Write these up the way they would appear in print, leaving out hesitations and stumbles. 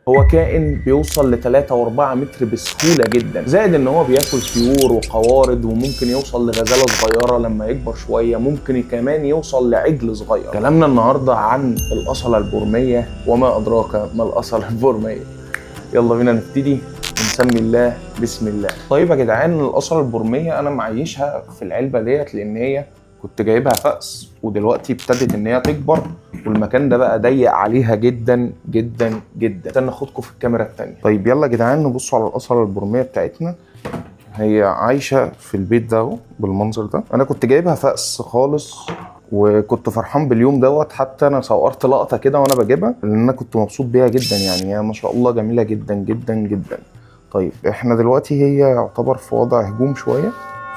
هو كائن بيوصل ل 3 و4 متر بسهولة جدا، زائد ان هو بياكل طيور وقوارض، وممكن يوصل لغزاله صغيرة لما يكبر شوية، ممكن كمان يوصل لعجل صغير. كلامنا النهارده عن الاصله البورميه وما ادراك ما الاصله البورميه. يلا بينا نبتدي ونسمي الله، بسم الله. طيب يا جدعان، الاصله البورميه انا معيشها في العلبة ديت لان هي كنت جايبها فأس، ودلوقتي ابتدت ان هي تكبر والمكان ده بقى ضيق عليها جدا جدا جدا. استنى اخدكم في الكاميرا التانية. طيب يلا يا جدعان نبصوا على الاصله البورميه بتاعتنا. هي عايشه في البيت ده اهو بالمنظر ده. انا كنت جايبها فأس خالص وكنت فرحان باليوم دوت، حتى انا صورت لقطة كده وانا بجيبها لان انا كنت مبسوط بيها جدا. يعني هي ما شاء الله جميلة جدا جدا جدا. طيب احنا دلوقتي هي يعتبر في وضع هجوم شوية،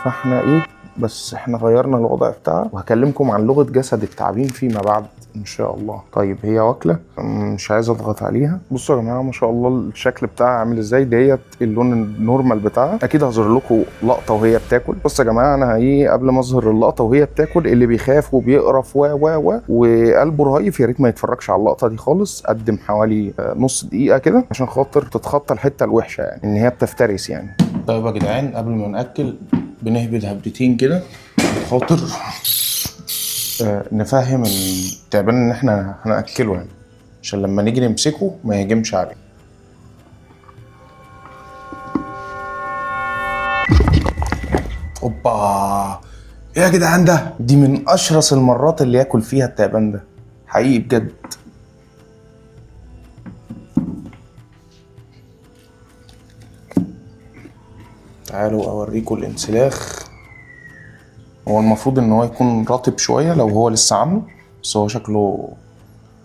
فاحنا ايه بس احنا غيرنا الوضع بتاعها، وهكلمكم عن لغة جسد التعابين فيما بعد ان شاء الله. طيب هي واكله، مش عايز اضغط عليها. بصوا يا جماعة ما شاء الله الشكل بتاعها عامل ازاي، ديت اللون ال normal بتاعها. اكيد هظهر لكم لقطة وهي بتاكل. بصوا يا جماعة انا ايه قبل ما اظهر اللقطة وهي بتاكل، اللي بيخاف وبيقرف و و و وقلبه رهيف يا ريت ما يتفرجش على اللقطة دي خالص. قدم حوالي نص دقيقة كده عشان خاطر تتخطى الحتة الوحشة، يعني ان هي بتفترس يعني. طيب يا جدعان قبل ما ناكل بنهبد هبدتين كده خاطر نفهم التعبان ان احنا هناكله، يعني عشان لما نيجي نمسكه ما يهجمش عليه. اوبا، ايه يا جدعان ده؟ دي من اشرس المرات اللي ياكل فيها التعبان ده حقيقي بجد. تعالوا اوريكم الانسلاخ. هو المفروض ان هو يكون رطب شوية لو هو لسه عامله، بس هو شكله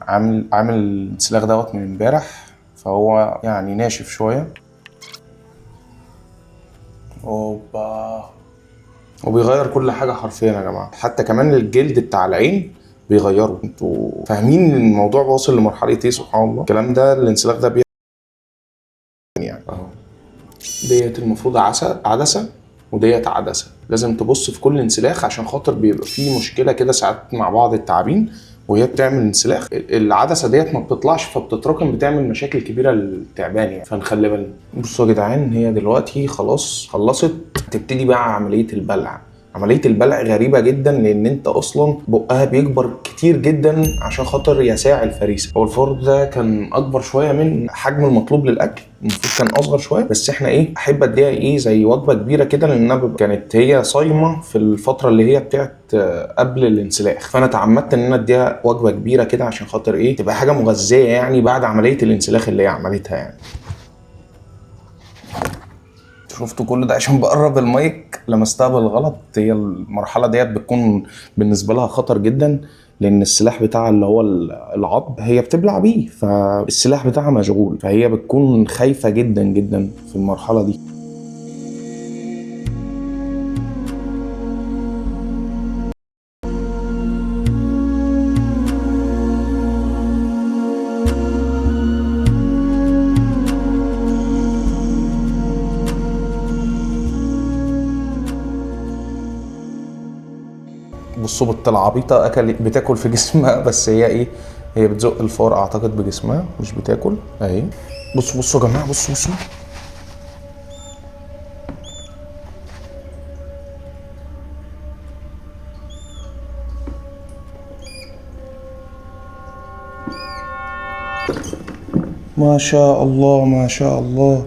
عامل الانسلاخ دوت من امبارح، فهو يعني ناشف شوية. اوبا، وبيغير كل حاجة حرفيا يا جماعة، حتى كمان الجلد بتاع العين بيغيره. انتوا فاهمين الموضوع واصل لمرحلة ايه؟ سبحان الله. الكلام ده الانسلاخ ده يعني اهو ديت المفروض عدسة وديت عدسة. لازم تبص في كل انسلاخ عشان خاطر بيبقى فيه مشكلة كده ساعات مع بعض التعابين وهي بتعمل انسلاخ، العدسة ديت ما بتطلعش فبتتراكم، بتعمل مشاكل كبيرة للتعبان يعني، فنخلي بالنا. بصوا يا جدعان هي دلوقتي خلاص خلصت، تبتدي بقى عملية البلع. عملية البلع غريبة جدا لأن أنت أصلا بقها بيكبر كتير جدا عشان خاطر يساع الفريسة. هو الفار ده كان أكبر شوية من حجم المطلوب للأكل، المفروض كان أصغر شوية، بس إحنا إيه أحب أديها إيه زي وجبة كبيرة كده، لأنها كانت هي صايمة في الفترة اللي هي بتاعت قبل الانسلاخ، فأنا تعمدت إن أنا أديها وجبة كبيرة كده عشان خاطر إيه تبقى حاجة مغذية يعني بعد عملية الانسلاخ اللي هي عملتها يعني. شفتوا كل ده عشان بقرب المايك لمستها بالغلط. هي المرحلة ديت بتكون بالنسبة لها خطر جدا، لأن السلاح بتاعها اللي هو العض هي بتبلع بيه، فالسلاح بتاعها مشغول، فهي بتكون خايفة جدا جدا في المرحلة دي. بصوا بنت العبيطة أكل بتاكل في جسمها، بس هي إيه هي بتزق الفار أعتقد بجسمها مش بتاكل أهي. بصوا بصوا يا جماعة، بصوا بصوا ما شاء الله ما شاء الله.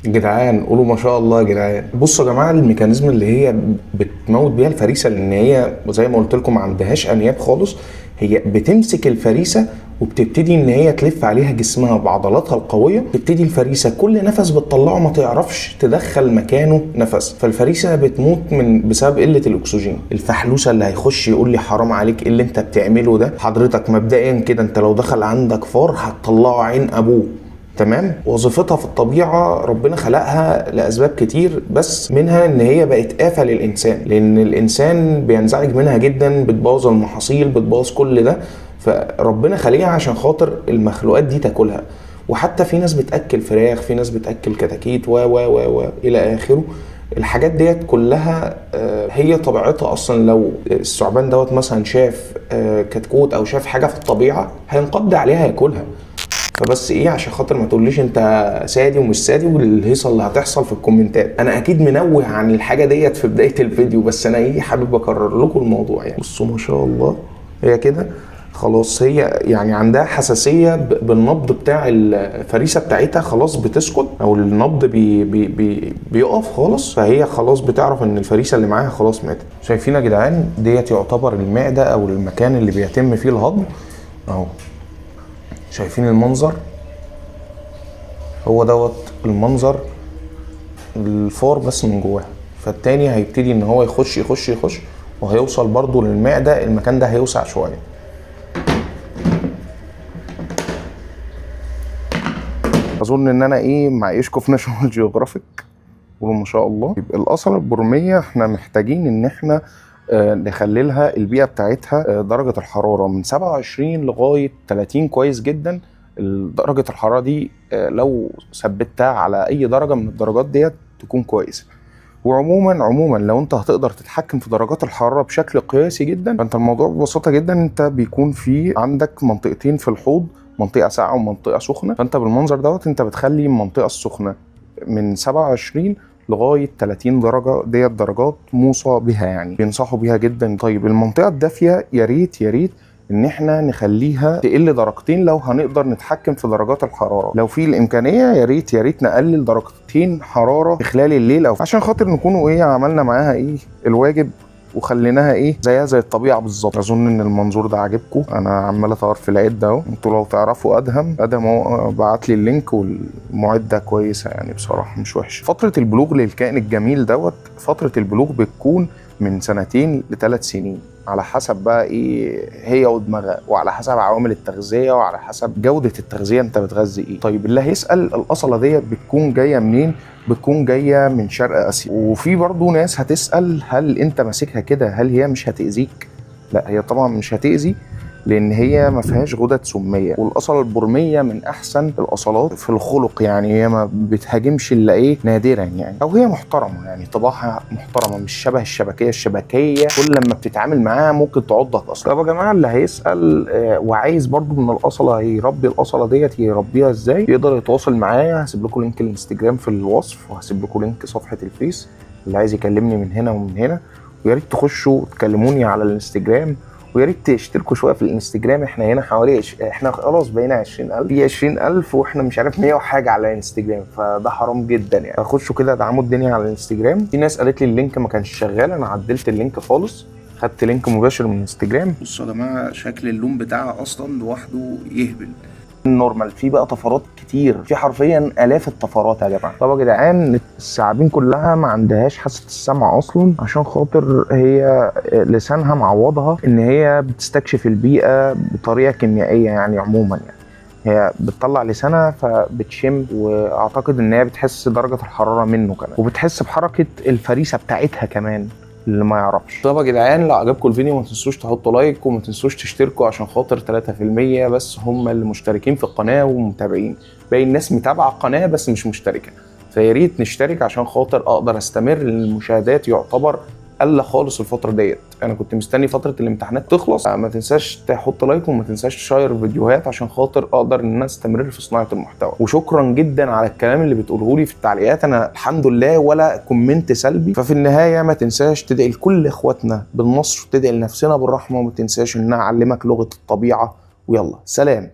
جدعان قولوا ما شاء الله يا جدعان. بصوا يا جماعة ال mechanism اللي هي بتموت بيها الفريسه، لان هي زي ما قلت لكم ما عندهاش انياب خالص، هي بتمسك الفريسه وبتبتدي ان هي تلف عليها جسمها بعضلاتها القوية، تبتدي الفريسه كل نفس بتطلعه ما تعرفش تدخل مكانه نفس، فالفريسه بتموت من بسبب قلة الاكسجين. الفحلوسه اللي هيخش يقول لي حرام عليك ايه اللي انت بتعمله ده، حضرتك مبدئيا كده انت لو دخل عندك فار هتطلعه عين ابوه، تمام؟ وظيفتها في الطبيعة ربنا خلقها لأسباب كتير، بس منها إن هي بقت آفة للإنسان، لأن الإنسان بينزعج منها جدا، بتبوظ المحاصيل، بتبوظ كل ده، فربنا خلقها عشان خاطر المخلوقات دي تاكلها. وحتى في ناس بتأكل فراخ، في ناس بتأكل كتاكيت و و و و إلى آخره. الحاجات ديت كلها هي طبيعتها اصلا. لو الثعبان دوت مثلا شاف كتكوت او شاف حاجة في الطبيعة هينقض عليها ياكلها. فبس ايه، عشان خاطر ما تقوليش انت سادي ومش سادي والهيصه اللي هتحصل في الكومنتات، انا اكيد منوه عن الحاجة ديت في بداية الفيديو، بس انا ايه حابب اكرر لكم الموضوع يعني. بصوا ما شاء الله هي كده خلاص، هي يعني عندها حساسية بالنبض بتاع الفريسه بتاعتها، خلاص بتسكت او النبض بي بي بي بيقف خالص، فهي خلاص بتعرف ان الفريسه اللي معاها خلاص ماتت. شايفين يا جدعان ديت يعتبر المعدة او المكان اللي بيتم فيه الهضم اهو. شايفين المنظر؟ هو دوت المنظر، الفار بس من جواها. فالتاني هيبتدي ان هو يخش يخش يخش وهيوصل برضو للمعدة، المكان ده هيوسع شوية. اظن ان انا ايه معيشكم في ناشونال جيوغرافيك، قولوا ما شاء الله. يبقى الأصلة البرمية احنا محتاجين ان احنا نخلي لها البيئة بتاعتها درجة الحرارة من 27 لغاية 30 كويس جدا. درجة الحرارة دي لو ثبتها على أي درجة من الدرجات ديت تكون كويسة. وعموما عموما لو انت هتقدر تتحكم في درجات الحرارة بشكل قياسي جدا، فانت الموضوع ببساطة جدا انت بيكون في عندك منطقتين في الحوض، منطقة ساقعة ومنطقة سخنة. فانت بالمنظر دوت انت بتخلي المنطقة السخنة من 27 لغاية 30 درجة، ديت درجات موصى بها يعني بينصحوا بيها جدا. طيب المنطقة الدافية يا ريت يا ريت ان احنا نخليها تقل درجتين لو هنقدر نتحكم في درجات الحرارة، لو في الامكانية يا ريت يا ريت نقلل درجتين حرارة خلال الليل، او عشان خاطر نكونوا ايه عملنا معاها ايه الواجب وخليناها ايه زيها زي الطبيعة بالظبط. اظن ان المنظور ده عاجبكم، انا عمال اطور في العدة اهو، انتوا لو تعرفوا ادهم اهو بعت لي ال link، والمعده كويسة يعني بصراحة مش وحشة. فترة البلوغ للكائن الجميل دوت، فترة البلوغ بتكون من 2 ل 3 سنين على حسب بقى ايه هي ودماغها، وعلى حسب عوامل التغذية، وعلى حسب جوده التغذية انت بتغذي ايه. طيب اللي هيسال الاصله ديت بتكون جاية منين؟ بتكون جاية من شرق اسيا. وفي برضو ناس هتسال هل انت ماسكها كده هل هي مش هتاذيك؟ لا هي طبعا مش هتاذي، لان هي ما فيهاش غدد سميه، والاصله البرميه من احسن الاصلات في الخلق، يعني هي ما بتهاجمش الا ايه نادرا يعني، او هي محترمه يعني طباعها محترمه، مش شبه الشبكيه. الشبكيه كل لما بتتعامل معاها ممكن تعضك اصلا. طب يا جماعة اللي هيسال وعايز برضو من الاصله يربي الاصله ديت يربيها ازاي، يقدر يتواصل معايا، هسيب لكم link الانستجرام في الوصف، وهسيب لكم link صفحة الفيس، اللي عايز يكلمني من هنا ومن هنا. ويا ريت تخشوا تكلموني على الانستجرام، ويا ريت تشتركوا شوية في الانستجرام. احنا هنا حوالي احنا خلاص بقينا 20,000 في 20,000 واحنا مش عارف 100 وحاجه على الانستجرام، فده حرام جدا يعني. فخشوا كده ادعموا الدنيا على الانستجرام. في ناس قالت لي ال link ما كانش شغال، انا عدلت ال link خالص، خدت link مباشر من الانستجرام. بصوا يا جماعة شكل اللون بتاعها اصلا لوحده يهبل. ال normal في بقى طفرات كتير، في حرفيا الاف الطفرات يا جماعة. طب يا جدعان الثعابين كلها ما عندهاش حاسه السمع اصلا، عشان خاطر هي لسانها معوضها ان هي بتستكشف البيئة بطريقة كيميائية يعني. عموما يعني هي بتطلع لسانها فبتشم، واعتقد ان هي بتحس درجه الحرارة منه كمان، وبتحس بحركة الفريسه بتاعتها كمان اللي ما يعرفش. طب يا جدعان لو عجبكم الفيديو ما تنسوش تحطوا like، وما تنسوش تشتركوا عشان خاطر 3% بس هم اللي مشتركين في القناة ومتابعين، باقي الناس متابعه القناة بس مش مشتركة، فيا ريت نشترك عشان خاطر اقدر استمر، لان المشاهدات يعتبر قل خالص الفترة ديت. انا كنت مستني فترة الامتحانات تخلص. ما تنساش تحط like، وما تنساش تشير فيديوهات عشان خاطر اقدر ان انا استمر في صناعة المحتوى. وشكرا جدا على الكلام اللي بتقوله لي في التعليقات، انا الحمد لله ولا comment سلبي. ففي النهاية ما تنساش تدعي لكل اخواتنا بالنصر، وتدعي لنفسنا بالرحمة، وما تنساش ان انا اعلمك لغة الطبيعة. ويلا سلام.